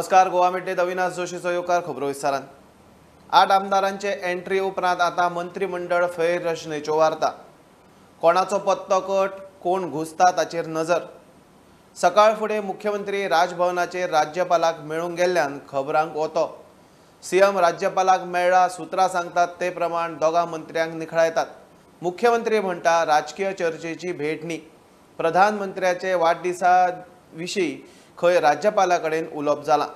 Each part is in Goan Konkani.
नमस्कार, गोवा मिडडेत अविनाश जोशीचो येवकार खबरो विस्तारान. 8 आमदारांचे एंट्री उपरांत आतां मंत्रीमंडळ फेररचनेच्यो वार्ता. कोणाचो पत्तो कट, कोण घुसता ताचेर नजर. सकाळ फुडें मुख्यमंत्री राजभवनाचेर राज्यपालाक मेळूंक गेल्ल्यान खबरांक ओतो. सीएम राज्यपालाक मेळ्ळा, सुत्रां सांगतात ते प्रमाण दोगां मंत्र्यांक निखळायतात. मुख्यमंत्री म्हणटा राजकीय चर्चेची भेट न्ही. प्रधानमंत्र्याचे वाडदिसा विशीं खंय राज्यपाला कडेन उलोवप जालां.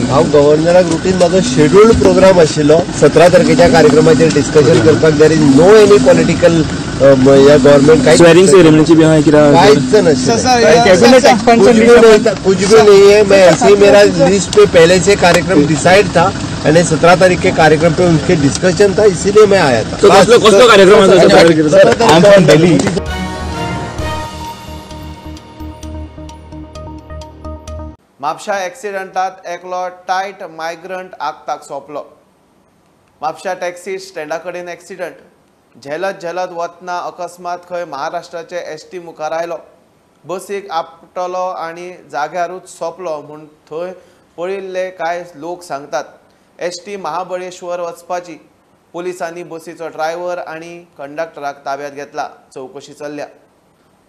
हांव गव्हर्नराक रुटीन म्हाजो शेड्युल्ड प्रोग्राम आशिल्लो. 17 तारखेच्या कार्यक्रमाचेर डिस्कशन करपाक. There is no any political ह्या गव्हर्नमेंट कांयच नाशिल्लें, कुछ भी नहीं है. मैं ऐसे ही मेरा लिस्ट पे पहले से कार्यक्रम डिसाइड था आणि 17 तारीख के कार्यक्रम पे उनके डिस्कशन था, इसीलिए मैं आया था. म्हापशा एक्सिडंटात एकलो टायट मायग्रंट आगताक सोंपलो. म्हापशा टॅक्सी स्टँडा कडेन एक्सिडंट. झेलत झेलत वतना अकस्मात खंय महाराष्ट्राचे एसटी मुखार आयलो. बसीक आपटलो आनी जाग्यारूच सोंपलो म्हूण थंय पळिल्ले कांय लोक सांगतात. एसटी महाबळेश्वर वचपाची. पुलिसांनी बसीचो ड्रायव्हर आनी कंडक्टराक ताब्यात घेतला. चवकशी चल्ल्या.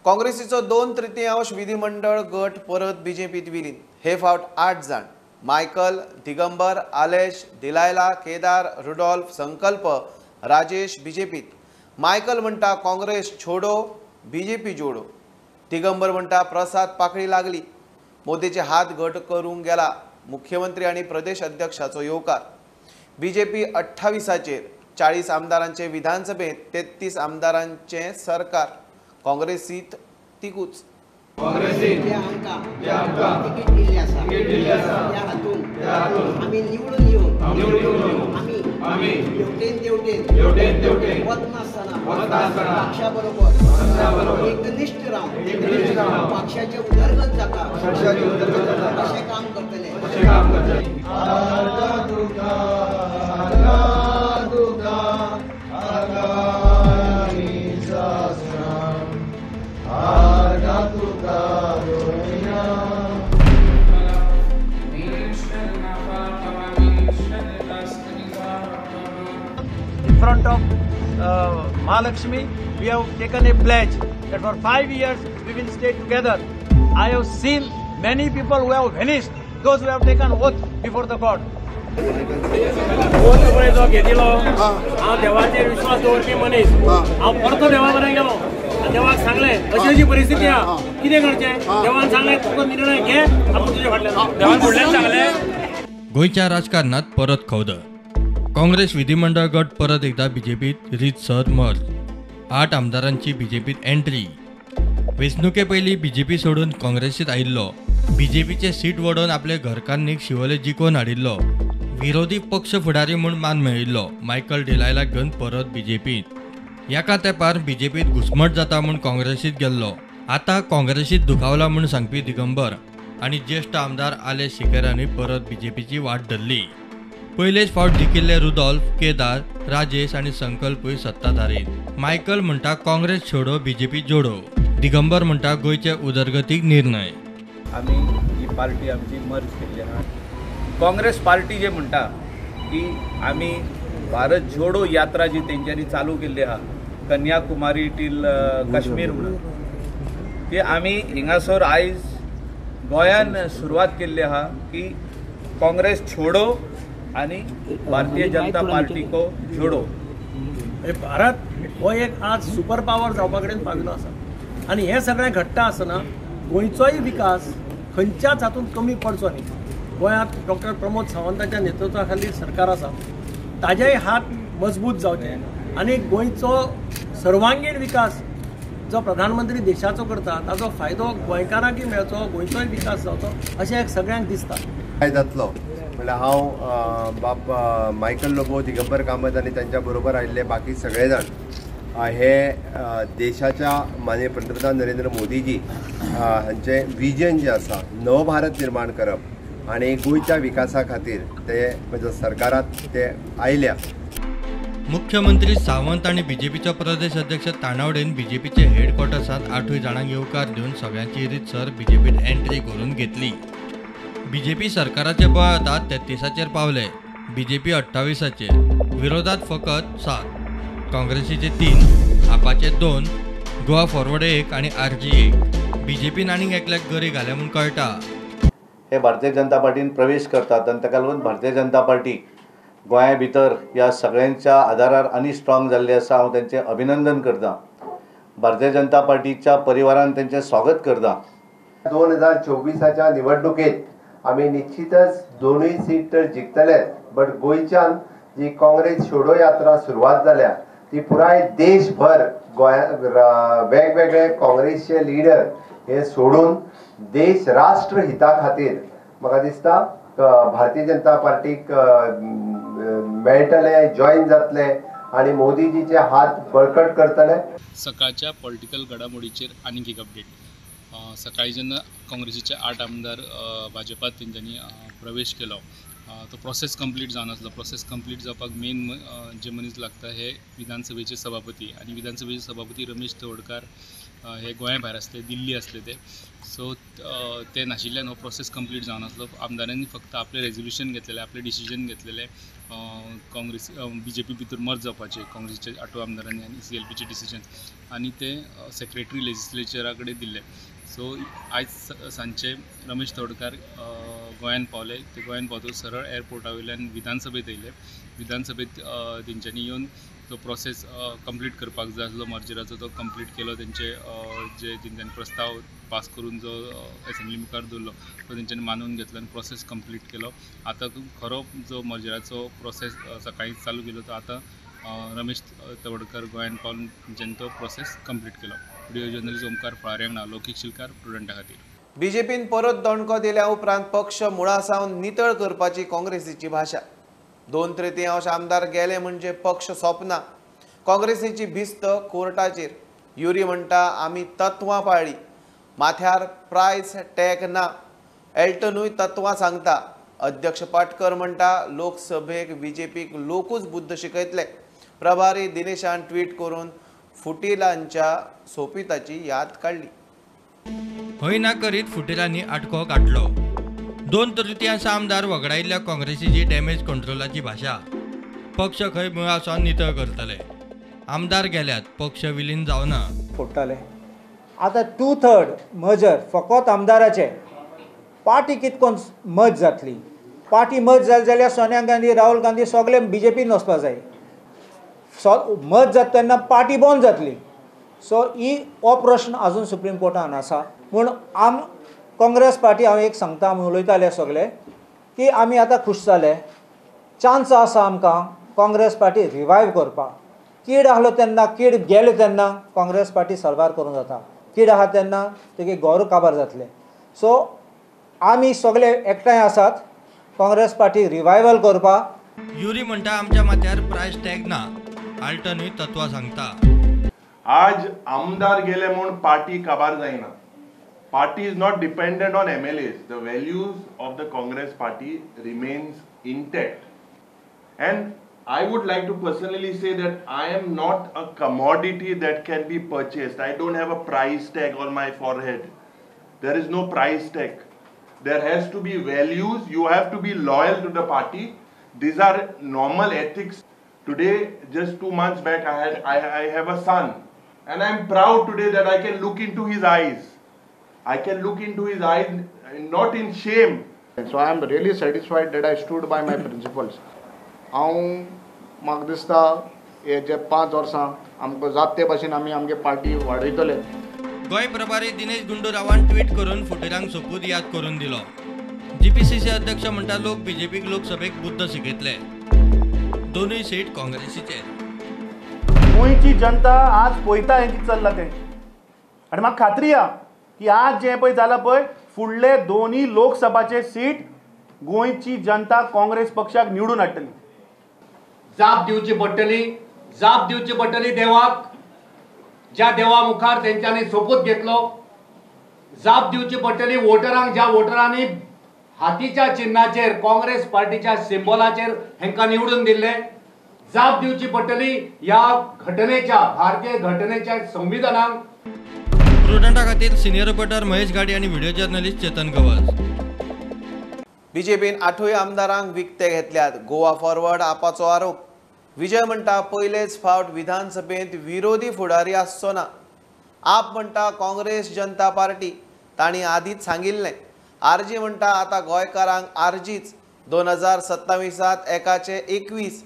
काँग्रेसीचो 2/3 विधिमंडळ गट परत बीजेपीत विलीन. हे फावट 8 जाण. मायकल, दिगंबर, आलेश, दिलायला, केदार, रुडॉल्फ, संकल्प, राजेश बीजेपीत. मायकल म्हणटा काँग्रेस छोडो, बीजेपी जोडो. दिगंबर म्हणटा प्रसाद पाकळी लागली. मोदीचे हात घट करूंक गेला. मुख्यमंत्री आनी प्रदेश अध्यक्षाचो येवकार. बीजेपी 28चेर 40 आमदारांचे विधानसभेत 33 आमदारांचे सरकार. काँग्रेसीत तिकूच. एकनिष्ठ रावन पक्षाचे उदरगत जाता अशें काम करतले. In front of Mahalakshmi, we have taken a pledge that for 5 years we will stay together. I have seen many people who have vanished, those who have taken oath before the God. जो घेतिलो हांव देवाचेर विश्वास दवरपी मनीस. हांव परतो देवा कडेन गेलो. देवाक सांगलें अशी अशी परिस्थिती आहा, कितें करचें. देवान सांगलें तुका निर्णय घे, आपूण तुजे फाटल्यान. देवान फुडल्यान सांगलें. गोंयच्या राजकारणात परत खवदळ. काँग्रेस विधिमंडळ गट परत एकदा बीजेपीत रीतसर मर्ज. 8 आमदारांची बीजेपीत एंट्री. वेंचणुके पयलीं बीजेपी सोडून काँग्रेसीत आयिल्लो. बीजेपीचे सीट वडोवन आपले घरकान्नीक शिवोले जिखोवन हाडिल्लो. विरोधी पक्ष फुडारी म्हूण मान मेळिल्लो मायकल डिलायलाक घेवन परत बीजेपीत. एका तेंपार बीजेपीत घुसमट जाता म्हूण काँग्रेसीत गेल्लो. आतां काँग्रेसीत दुखावला म्हूण सांगपी दिगंबर आनी ज्येश्ठ आमदार आलेश सिकेरांनी परत बीजेपीची वाट धरली. पयलेच फावट जिखिल्ले रुडॉल्फ, केदार, राजेश आनी संकल्पूय सत्ताधारी. मायकल म्हणटा काँग्रेस छोडो, बीजेपी जोडो. दिगंबर म्हणटा गोंयचे उदरगतीक निर्णय. आमी ही पार्टी आमची मर्ज केल्ली आहा. काँग्रेस पार्टी जे म्हणटा की आमी भारत जोडो यात्रा जी तेंच्यांनी चालू केल्ली आहा, कन्याकुमारी टील काश्मीर म्हणून, ती आमी हिंगासर आयज गोंयान सुरवात केल्ली आहा की काँग्रेस छोडो आनी भारतीय जनता पार्टी को जोडो. भारत हो एक आज सुपर पावर जावपा कडेन पाविल्लो आसा आनी हें सगळें घडटा आसतना गोंयचोय विकास खंयच्याच हातूंत कमी पडचो न्ही. गोंयांत डॉक्टर प्रमोद सावंताच्या नेतृत्वा खालील सरकार आसा, ताजेय हात मजबूत जावचे आनी गोंयचो सर्वांगीण विकास जो प्रधानमंत्री देशाचो करता ताचो फायदो गोंयकारांकय मेळचो, गोंयचोय विकास जावचो अशें एक सगळ्यांक दिसता. काय जातलो म्हणल्यार हांव बाब मायकल लोबो, दिगंबर कामत आनी तांच्या बरोबर आयिल्ले बाकी सगळे जाण हे देशाच्या माननीय पंतप्रधान नरेंद्र मोदीजी हांचें विजन जें आसा नवभारत निर्माण करप आनी गोंयच्या विकासा खातीर ते म्हणजे सरकारात ते आयल्या. मुख्यमंत्री सावंत आनी बीजेपीचो प्रदेश अध्यक्ष तानावडेन बीजेपीचे हेडक्वॉर्टर्सांत 8 जाणांक येवकार दिवन सगळ्यांची रितसर बीजेपीत एंट्री करून घेतली. बीजेपी सरकाराचे बळ आतां 33चेर पावले, बीजेपी 28चेर, विरोधात फकत 7, काँग्रेसीचे 3, आपाचे 2, गोवा फॉरवर्ड 1 आनी आरजी 1. बीजेपीन आनीक एकल्याक गरी घाल्या म्हूण कळटा. हे भारतीय जनता पार्टीन प्रवेश करतात आनी ताका लागून भारतीय जनता पार्टी गोंया भितर ह्या सगळ्यांच्या आदारार आनी स्ट्रॉंग जाल्ली आसा. हांव तांचें अभिनंदन करता. भारतीय जनता पार्टीच्या परिवारान तांचें स्वागत करता. 2024च्या निवडणुकेत आमी निश्चितच 2 सीट तर जिखतले, बट गोंयच्यान जी काँग्रेस छोडो यात्रा सुरवात जाल्या ती पुराय देशभर गोंया वेगवेगळे काँग्रेसचे लिडर हे सोडून देश राष्ट्र हिता खातीर म्हाका दिसता भारतीय जनता पार्टीक मेळटले, जॉईन जातले आनी मोदीजीचे हात बळकट करतले. सकाळच्या पॉलिटिकल घडामोडीचेर आनीक एक अपडेट. सकाळी जेन्ना काँग्रेसीचे 8 आमदार भाजपात तेंच्यांनी प्रवेश केलो तो प्रोसेस कंप्लीट जावन आसलो. प्रोसेस कंप्लीट जावपाक मेन जे मनीस लागता हे विधानसभेचे सभापती, आनी विधानसभेचे सभापती रमेश तवडकार हे गोंया भायर आसले, दिल्ली आसले ते. सो ते नाशिल्ल्यान हो प्रोसेस कंप्लीट जावन आसलो. आमदारांनी फक्त आपलें रेजोल्युशन घेतलेलें, आपलें डिसिजन घेतलेलें काँग्रेस बीजेपी भितर मर्ज जावपाचें काँग्रेसीच्या 8 आमदारांनी आनी सीएलपीचें डिसिजन, आनी तें सेक्रेटरी लेजिस्लेचरा कडेन दिल्लें. सो आयज सांजचे रमेश तवडकार गोंयांत पावले. ते गोंयांत पावतकच सरळ एअरपोर्टा वयल्यान विधानसभेंत येयले. विधानसभेंत तेंच्यांनी येवन तो प्रोसेस कंप्लीट करपाक जाय आसलो मर्जराचो, तो कंप्लीट केलो. तेंचे जे तेंच्यांनी प्रस्ताव पास करून जो एसेंब्ली मुखार दवरलो तो तेंच्यांनी मानून घेतलो आनी प्रोसेस कंप्लीट केलो. आतां खरो जो मर्जराचो प्रोसेस सकाळीं चालू केलो तो आतां रमेश तवडकर गोंयांत पावून तेंच्यांनी तो प्रोसेस कंप्लीट केलो. व्हिडिओ जर्नलिस्ट ओमकार फळाऱ्यांक नांव लौकीक शिलकार, प्रुडंटा खातीर. बीजेपीन परत दणको दिल्या उपरांत पक्ष मुळा सावन नितळ करपाची काँग्रेसीची भाशा. 2/3 आमदार गेले म्हणजे पक्ष सोंपना. काँग्रेसीची भिस्त कोर्टाचेर. युरी म्हणटा आमी तत्वां पाळ्ळी, माथ्यार प्रायस टॅग ना. एल्टनूय तत्वां सांगता. अध्यक्ष पाटकर म्हणटा लोकसभेक बीजेपीक लोकूच बुद्द शिकयतले. प्रभारी दिनेशान ट्वीट करून फुटिलांच्या सोपिताची याद काडली. हय ना करीत फुटिलांनी आटको काडलो. 2/3 आमदार वगडायिल्ल्या काँग्रेसीची डॅमेज कंट्रोलाची भाशा. पक्ष खंय मुळा सावन नितळ करतले. आमदार गेल्यात, पक्ष विलीन जावना. फोडटाले आतां 2/3 मर्जर फकत आमदाराचे. पार्टी कितकोन मर्ज जातली? पार्टी मर्ज जाली जाल्यार सोनिया गांधी, राहुल गांधी सगळे बीजेपीन वचपा जाय. मर्ज जाता तेन्ना पार्टी बंद जातली. सो ही हो प्रश्न अजून सुप्रीम कोर्टान आसा. पूण आम काँग्रेस पार्टी हांव एक सांगता, आमी उलयताले सगळे की आमी आतां खूश जाले. चान्स आसा आमकां काँग्रेस पार्टी रिवायव करपाक. कीड आहलो तेन्ना, कीड गेले तेन्ना काँग्रेस पार्टी सर्वार करूंक जाता. कीड आहा तेन्ना तेगे गोर काबार जातले. सो आमी सगळे एकठांय आसात काँग्रेस पार्टी रिवायवल करपाक. युरी म्हणटा आमच्या माथ्यार प्रायस टॅग ना. आल्टनूय तत्वां सांगता. आज आमदार गेले म्हूण पार्टी काबार जायना. Party is not dependent on MLAs. The values of the Congress party remains intact. And I would like to personally say that I am not a commodity that can be purchased. I don't have a price tag on my forehead. There is no price tag. There has to be values. You have to be loyal to the party. These are normal ethics. Today, just 2 months back, I have a son, and I am proud today that I can look into his eyes. I can look into his eyes, not in shame. So I am really satisfied that I stood by my principles. हांव म्हाका दिसता हे जे 5 वर्सां आमकां जाता ते भाशेन आमी आमगे पार्टी वाडयतले. गोंय प्रभारी दिनेश गुंडूरावान ट्वीट करून फुटिरांक सोपूत याद करून दिलो. जीपीसीसी अध्यक्ष म्हणटा लोक बीजेपीक लोकसभेक बुद्द शिकयतले. 2 सीट काँग्रेसीचेर. गोंयची जनता आज पळयता हें कितें चल्लां तें, आनी म्हाका खात्री आहा की आज जें पळय जालां पळय फुडले 2 लोकसभाचे सीट गोंयची जनता काँग्रेस पक्षाक निवडून हाडटली. जाप दिवची पडटली, जाप दिवची पडटली देवाक, ज्या देवा मुखार तेंच्यांनी सोपूत घेतलो. जाप दिवची पडटली वोटरांक, ज्या वोटरांनी हातीच्या चिन्हाचेर काँग्रेस पार्टीच्या सिम्बॉलाचेर हेंकां निवडून दिल्ले. जाप दिवची पडटली ह्या घटनेच्या, भारतीय घटनेच्या संविधानाक। प्रुडंटा खातीर सिनियर रिपोर्टर महेश गाडी आनी व्हिडिओ जर्नलिस्ट चेतन गवस। बीजेपीन 8 आमदारांक विकते घेतल्यात, गोवा फॉरवर्ड आपाचो आरोप। विजय म्हणटा पयलेच फावट विधानसभेंत विरोधी फुडारी आसचो ना। आप म्हणटा काँग्रेस जनता पार्टी, तांणी आदींच सांगिल्लें। आरजी म्हणटा आतां गोंयकारांक आरजीच, 2027 एकाचे 21।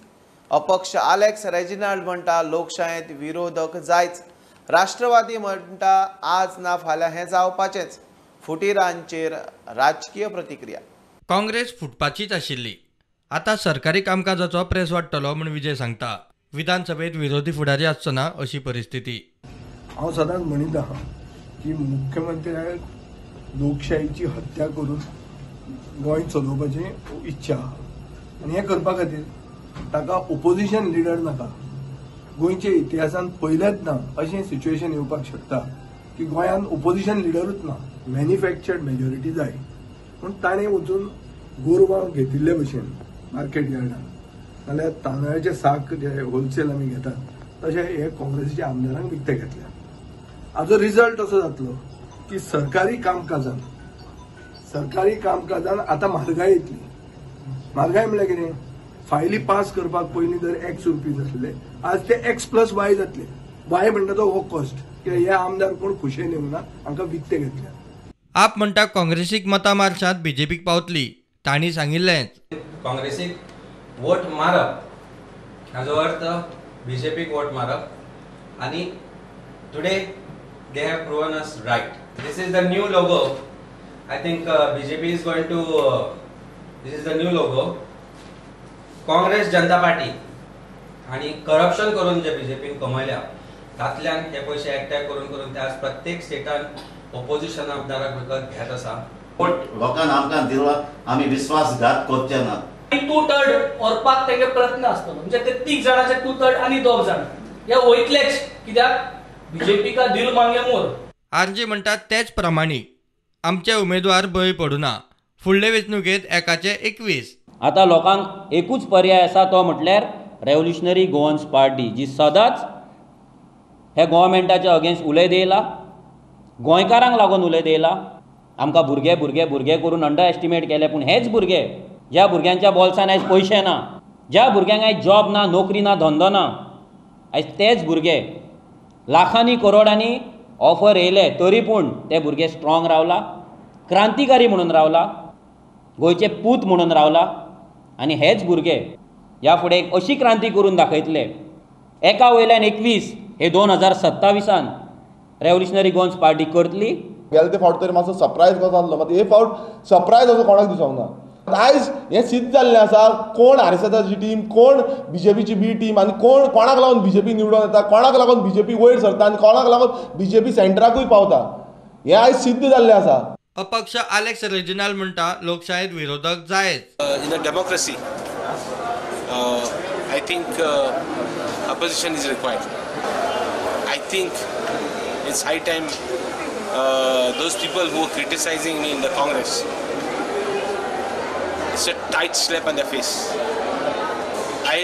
अपक्ष आलेक्स रेजिनाल्ड म्हणटा लोकशायेंत विरोधक जायच। राष्ट्रवादी म्हणटा आज ना फाल्यां हें जावपाचेंच। फुटीरांचेर राजकीय प्रतिक्रिया। काँग्रेस फुटपाचीच आशिल्ली, आतां सरकारी कामकाजाचो प्रेस वाडटलो म्हूण विजय सांगता। विधानसभेत विरोधी फुडारी आसचो ना अशी परिस्थिती। हांव सदांच म्हणीत आहा की मुख्यमंत्र्याक लोकशाहीची हत्या करून गोंय चलोवपाची इच्छा आहा आनी हें करपा खातीर ताका ओपोजिशन लिडर नाका। गोंयच्या इतिहासांत पयलेंच ना अशें सिच्युएशन येवपाक शकता की गोंयांत ओपोजिशन लिडरूच ना, मॅन्युफॅक्चर्ड मेजॉरिटी जाय। पूण ताणें वचून गोरवां घेतिल्ले भशेन मार्केट यार्डान नाल्यार तांदळाचे साक जे होलसेल आमी घेतात तशें हे काँग्रेसीच्या आमदारांक विकते घेतल्या। हाजो रिजल्ट असो जातलो की सरकारी कामकाजान आतां म्हारगाय येतली। म्हारगाय म्हणल्यार कितें, फायली पास करपाक पयलीं जर एक्स रुपीज आसले आज ते एक्स प्लस वाय जातले। वाय म्हणटा तो हो कॉस्ट, कित्याक हे आमदार कोण खुशेन येवना, हांकां विकते घेतल्या। आप म्हणटा काँग्रेसीक मतां मारशात बीजेपीक पावतली, तांणी सांगिल्लेंच। काँग्रेसीक वोट मारप हाजो अर्थ बीजेपीक वोट मारप आनी today they have proven us right. This is the new logo. I think BJP is going to this is the new logo. Congress Janata Party आनी करप्शन करून जे बीजेपीन कमयल्या तातल्यान हे पयशे एकठांय करून करून ते आज प्रत्येक स्टेटान ओपोजिशन आमदाराक विकत घेत आसा। लोकांक आमकां दिला, आमी विश्वासघात करचे ना। 2/3 व्हरपाक तेंगे प्रयत्न आसतलो, म्हणजे ते 3 जाणांचे 2/3 आनी 2 जाण हे वयतलेच, कित्याक बीजेपी का दिल मांगे मोर। आरजी म्हणटात तेच प्रमाणे आमचे उमेदवार बळी पडुना, फुडले वेंचणुकेंत एकाचे 21। आतां लोकांक एकूच पर्याय आसा तो म्हटल्यार रेव्होल्युशनरी गोवन्स पार्टी, जी सदांच हे गोवोरमेंटाच्या अगेन्स्ट उलयत येयला, गोंयकारांक लागून उलयत येयला। आमकां भुरगे भुरगे भुरगे करून अंडर एस्टिमेट केले, पूण हेच भुरगे ज्या भुरग्यांच्या बोल्सान आयज पयशे ना, ज्या भुरग्यांक आयज जॉब ना, नोकरी ना, धंदो ना, आयज तेच भुरगे लाखांनी करोडांनी ऑफर येयले तरी पूण ते भुरगे स्ट्रॉंग रावला, क्रांतिकारी म्हणून रावला, गोंयचे पूत म्हणून रावला। आनी हेच भुरगे ह्या फुडें एक अशी क्रांती करून दाखयतले, एका वयल्यान 21 हे 2027 रेव्होल्युशनरी गोवन्स पार्टी करतली। गेले ते फावट तरी मातसो सरप्रायज कसो जाल्लो, मात हे फावट सरप्रायज असो कोणाक दिसोंक ना। आयज हें सिद्ध जाल्लें आसा कोण आरएसएसाची टीम, कोण बीजेपीची बी टीम आनी कोण कोणाक लागून बीजेपी निवडून येता, कोणाक लागून बीजेपी वयर सरता आनी कोणाक लागून बीजेपी सेंटराकूय पावता, हें आयज सिद्ध जाल्लें आसा। अपक्ष आलेक्स रेजिनाल्ड म्हणटा लोकशायेंत विरोधक जायच। In a democracy I think opposition is required. I think it's high time those people who are criticizing me in the Congress, it's a tight slap on the face. I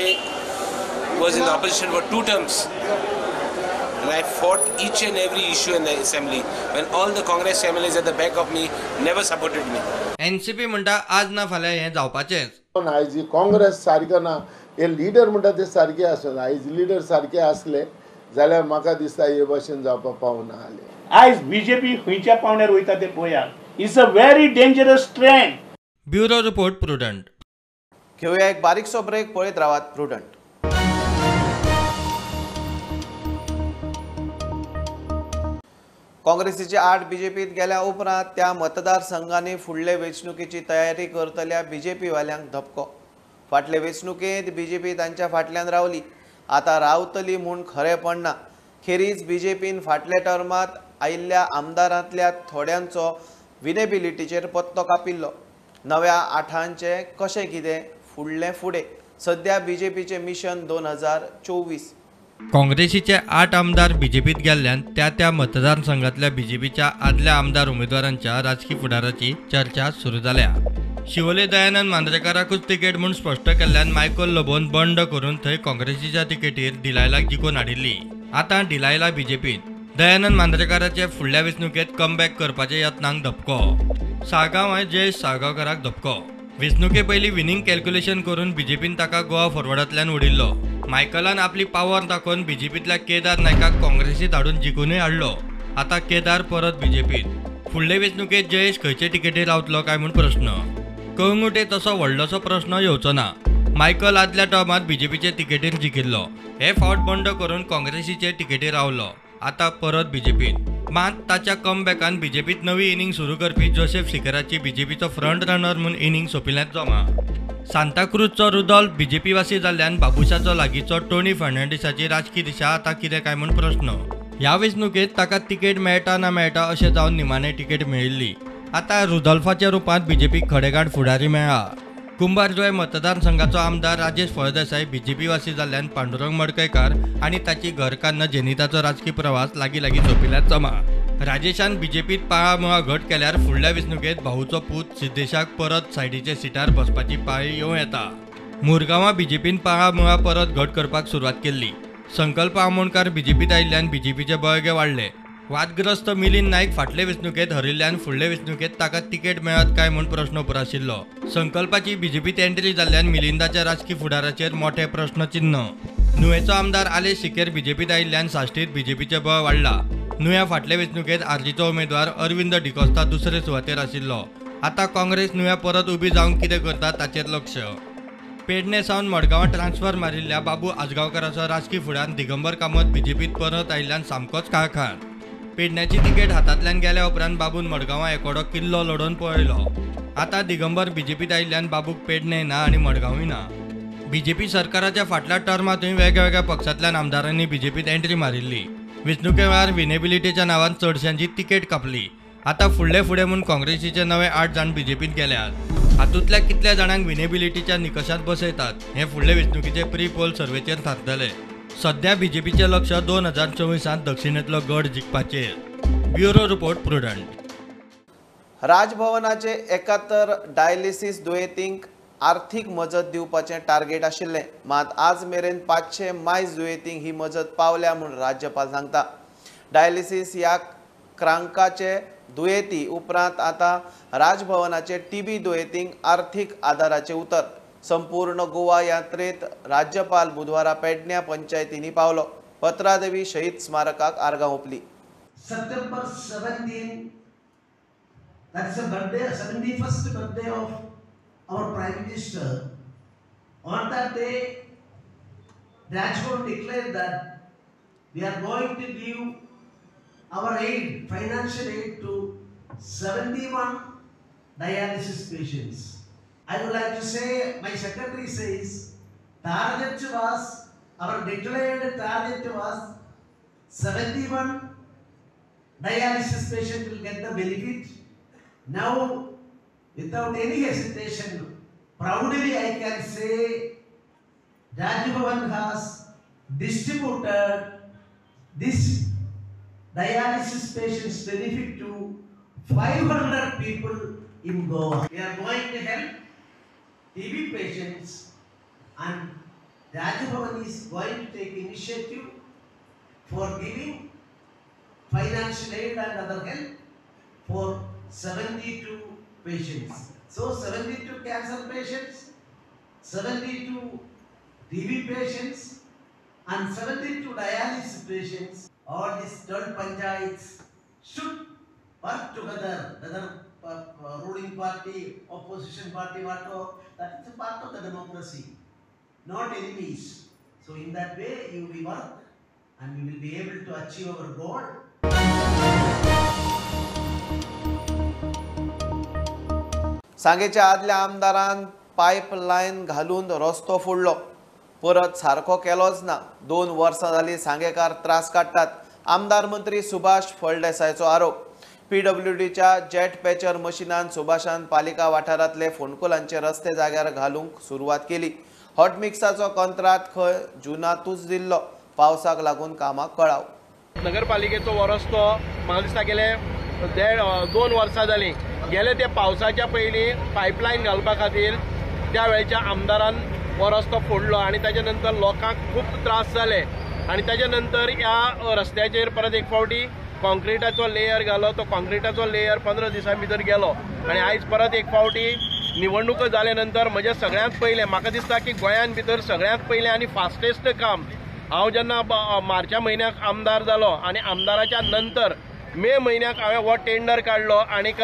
was in the opposition for 2 terms and I fought each and every issue in the assembly when all the Congress MLAs at the back of me never supported me. NCP म्हणटा आज ना फाल्यां हें जावपाचेंच। आयज काँग्रेस सारकें ना, हे लिडर म्हणटा ते सारके आसना। आयज लिडर सारके आसले जाल्यार म्हाका दिसता हे भशेन जावपाक पावना आसले। आयज बीजेपी खंयच्या पावंड्यार वयता ते पळया। It's a very dangerous trend. Bureau report, Prudent. घेवया एक बारीकसो ब्रेक, पळयत रावात प्रुडंट। काँग्रेसीचे 8 बीजेपीत गेल्या उपरांत त्या मतदारसंघांनी फुडले वेंचणुकेची तयारी करतल्या बीजेपी वाल्यांक धपको। फाटले वेंचणुकेंत बीजेपी तांच्या फाटल्यान रावली, आतां रावतली म्हूण खरेंपण ना। खेरीज बीजेपीन फाटल्या टर्मांत आयिल्ल्या आमदारांतल्या थोड्यांचो विनेबिलिटीचेर पत्तो कापिल्लो। नव्या 8ांचें कशें कितें फुडलें फुडें। सध्या बीजेपीचें मिशन 2024। काँग्रेसीचे 8 आमदार बीजेपीत गेल्ल्यान त्या त्या मतदारसंघातल्या बीजेपीच्या आदल्या आमदार उमेदवारांच्या राजकी फुडाराची चर्चा सुरू जाल्या। शिवोले दयानंद मांद्रेकाराकूच तिकेट म्हूण स्पश्ट केल्ल्यान मायकल लोबोन बंड करून थंय काँग्रेसीच्या तिकेटीर डिलायलाक जिखून हाडिल्ली. आतां डिलायला बीजेपीत. दयानंद मांद्रेकाराचे फुडल्या वेंचणुकेंत कमबॅक करपाच्या यत्नांक धपको. साळगांवांय जयेश साळगांवकाराक धपको. वेंचणुके पयलीं विनींग कॅल्क्युलेशन करून बीजेपीन ताका गोवा फॉरवर्डांतल्यान उडिल्लो. मायकलान आपली पावर दाखोवन बीजेपींतल्या केदार नायकाक काँग्रेसीत हाडून जिखूनय हाडलो. आतां केदार परत बीजेपीत. फुडले वेंचणुकेंत जयेश खंयचे तिकेटीर रावतलो काय म्हूण प्रश्न. कळंगुटे तसो व्हडलोसो प्रश्न येवचो ना. मायकल आदल्या टर्मांत बीजेपीचे तिकेटीर जिखिल्लो. हे फावट बंड करून काँग्रेसीचे तिकेटीर रावलो. आतां परत बीजेपीत. मात ताच्या कमबॅकान बीजेपीत नवी इनिंग सुरू करपी जोसेफ सिकेराची बीजेपीचो फ्रंट रनर म्हूण इनिंग सोंपिल्ल्यान जमा. सांताक्रूजचो रुदोल्फ बीजेपी वासी जाल्ल्यान बाबुशाचो लागींचो टोनी फर्नांडीसाची राजकी दिशा आतां कितें काय म्हूण प्रश्न. ह्या वेंचणुकेंत ताका तिकेट मेळटा ना मेळटा अशें जावन निमाणें तिकेट मेळिल्ली. आतां रुदोल्फाच्या रुपांत बीजेपीक खडेगांठ फुडारी मेळ्ळा. कुंभारजुवें मतदारसंघाचो आमदार राजेश फळदेसाय बीजेपी वासी जाल्ल्यान पांडुरंग मडकयकार आनी ताची घरकान्न जेनिताचो राजकी प्रवास लागीं लागीं सोंपिल्ल्यान जमा. राजेशान बीजेपीत पाळामुळां घट केल्यार फुडल्या वेंचणुकेंत भाऊचो पूत सिद्धेशाक परत सायडीच्या सिटार बसपाची पाळी येवं येता. मुरगांवां बीजेपीन पाळामुळां परत घट करपाक सुरवात केल्ली. संकल्प आमोणकार बीजेपीत आयिल्ल्यान बीजेपीचे बळगें वाडलें. वादग्रस्त मिलिंद नायक फाटले वेंचणुकेंत हरिल्ल्यान फुडले वेंचणुकेंत ताका तिकेट मेळत काय म्हूण प्रश्न उप्राशिल्लो. संकल्पाची बीजेपीत एंट्री जाल्ल्यान मिलिंदाच्या राजकी फुडाराचेर मोठे प्रश्नचिन्ह. नुवेचो आमदार आलेश सिकेर बीजेपीत आयिल्ल्यान साश्टीत बीजेपीचें बळ वाडलां. नुव्या फाटले वेंचणुकेंत आरजीचो उमेदवार अरविंद डिकोस्ता दुसरे सुवातेर आशिल्लो. आतां काँग्रेस नुव्या परत उबी जावंक कितें करता ताचेर लक्ष. पेडणे सावन मडगांवां ट्रान्सफर मारिल्ल्या बाबू आजगांवकाराचो राजकी फुडार दिगंबर कामत बीजेपीत परत आयिल्ल्यान सामकोच काळखार. पेडण्याची तिकेट हातांतल्यान गेल्या उपरांत बाबून मडगांवां एकोडो किल्लो लडोवन पळयलो. आतां दिगंबर बीजेपीत आयिल्ल्यान बाबूक पेडणे ना आनी मडगांवूय ना. बीजेपी सरकाराच्या फाटल्या टर्मांतूय वेगवेगळ्या पक्षांतल्यान आमदारांनी बीजेपीत एंट्री मारिल्ली. वेंचणुके वेळार विनेबिलिटीच्या नांवान चडशांची तिकेट कापली. आतां फुडले फुडें म्हूण काँग्रेसीचे नवे 8 जाण बीजेपीत गेल्यात. हातूंतल्या कितल्या जाणांक विनेबिलिटीच्या निकशांत बसयतात हें फुडले वेंचणुकेचे प्री पोल सर्वेचेर थारतलें. सध्या बीजेपीचें लक्ष 2024 दक्षिणेंतलो गड जिखपाचेर. Bureau report, Prudent. राजभवनाचे 71 डायलिसीस दुयेंतींक आर्थीक मजत दिवपाचें टार्गेट आशिल्लें. मात आज मेरेन 500 मायज दुयेंतींक ही मजत पावल्या म्हूण राज्यपाल सांगता. डायलिसीस ह्या क्रांकाचे दुयेंती उपरांत आतां राजभवनाचे टीबी दुयेंतींक आर्थीक आदाराचें उतर. संपूर्ण गोवा यात्रेत राज्यपाल बुधवारा पेडण्या पंचायतींनी पावलो. पत्रादेवी शहीद स्मारकाक आर्गां ओंपली. September 17, that's a birthday, 71st birthday of our Prime Minister. On that day, Rajbhavan declared that we are going to give our aid, financial aid to 71 dialysis patients. I would like to say, my secretary says, target was, our declared target was 71 dialysis patient will get the benefit. Now, without any hesitation, proudly I can say, Rajbhavan has distributed this dialysis patients benefit to 500 people in Goa. We are going to help TB patients, and Rajbhavan is going to take initiative for giving financial aid and other help for 72 patients. So 72 cancer patients, 72 TB patients and 72 dialysis patients. All these 12 panchayats should work together, whether ruling party, opposition party, whatever, that is a part of the democracy, not enemies. So in that way you will work and we will be able to achieve our goal. सांगेच्या आदल्या आमदारान पायपलायन घालून रस्तो फोडलो, परत सारको केलोच ना. 2 वर्सां जाली सांगेकार त्रास काडटात. आमदार मंत्री सुभाष फळदेसायचो आरोप. पीडब्ल्यूडीच्या जेट पॅचर मशिनान सुभाषान पालिका वाठारांतले फोंडकुलांचे रस्ते जाग्यार घालूंक सुरवात केली. हॉटमिक्साचो कंत्राट खंय जुनातूच दिल्लो. पावसाक लागून कामाक कळाव. नगरपालिकेचो हो रस्तो म्हाका दिसता गेले 1.5-2 वर्सां जालीं गेले ते पावसाच्या पयलीं पायपलायन घालपा खातीर त्या वेळच्या आमदारान हो रस्तो फोडलो आनी ताच्या नंतर लोकांक खूब त्रास जाले आनी ताच्या नंतर ह्या रस्त्याचेर परत एक फावटी कॉन्क्रिटाचो लेयर घालो. तो कॉन्क्रिटाचो लेयर 15 दिसां भितर गेलो आनी आयज परत एक फावटी निवडणुको जाल्या नंतर म्हजें सगळ्यांत पयलें म्हाका दिसता की गोंयांत भितर सगळ्यांत पयलें आनी फास्टेस्ट काम, हांव जेन्ना मार्चा म्हयन्याक आमदार जालो आनी आमदाराच्या नंतर मे म्हयन्याक हांवें हो टेंडर काडलो आनीक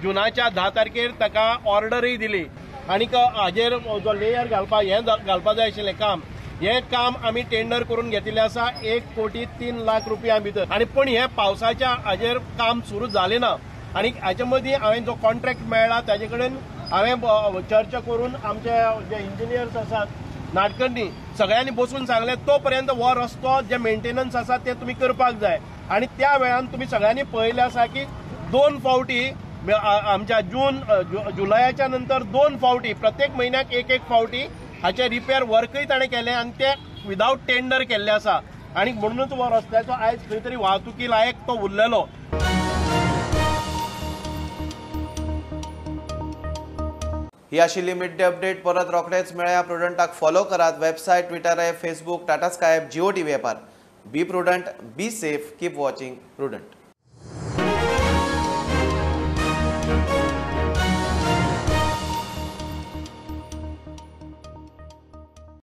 जुनाच्या 10 तारखेर ताका ऑर्डरूय दिली आनीक हाजेर जो लेयर घालपा हें घालपा जाय आशिल्लें काम, हें काम आमी टेंडर करून घेतिल्लें आसा 1,03,00,000 रुपया भितर. आनी पूण हें पावसाच्या हाजेर काम सुरू जालें ना आनी हाचे मदीं हांवें जो कॉन्ट्रॅक्ट मेळ्ळा ताजे कडेन हांवें चर्चा करून आमचे जे इंजिनियर्स आसात नाडकर्णी सगळ्यांनी बसून सांगलें तो पर्यंत हो रस्तो जे मेंटेनन्स आसा ते तुमी करपाक जाय. आनी त्या वेळान तुमी सगळ्यांनी पळयलें आसा की 2 फावटी आमच्या जून जुलयाच्या नंतर 2 फावटी प्रत्येक म्हयन्याक 1-1 फावटी हाचे रिपेर वर्कय ताणें केलें आनी ते विदावट टेंडर केल्ले आसा आनी म्हणूनच हो रस्त्याचो आयज खंय तरी वाहतुकी लायक तो उरलेलो. ही आशिल्ली मिड डे अपडेट. परत रोखडेच मेळया. प्रुडंटाक फॉलो करात website, Twitter app, Facebook, Tata Sky app, Jio TV ॲपार. Be prudent, be safe, keep watching Prudent.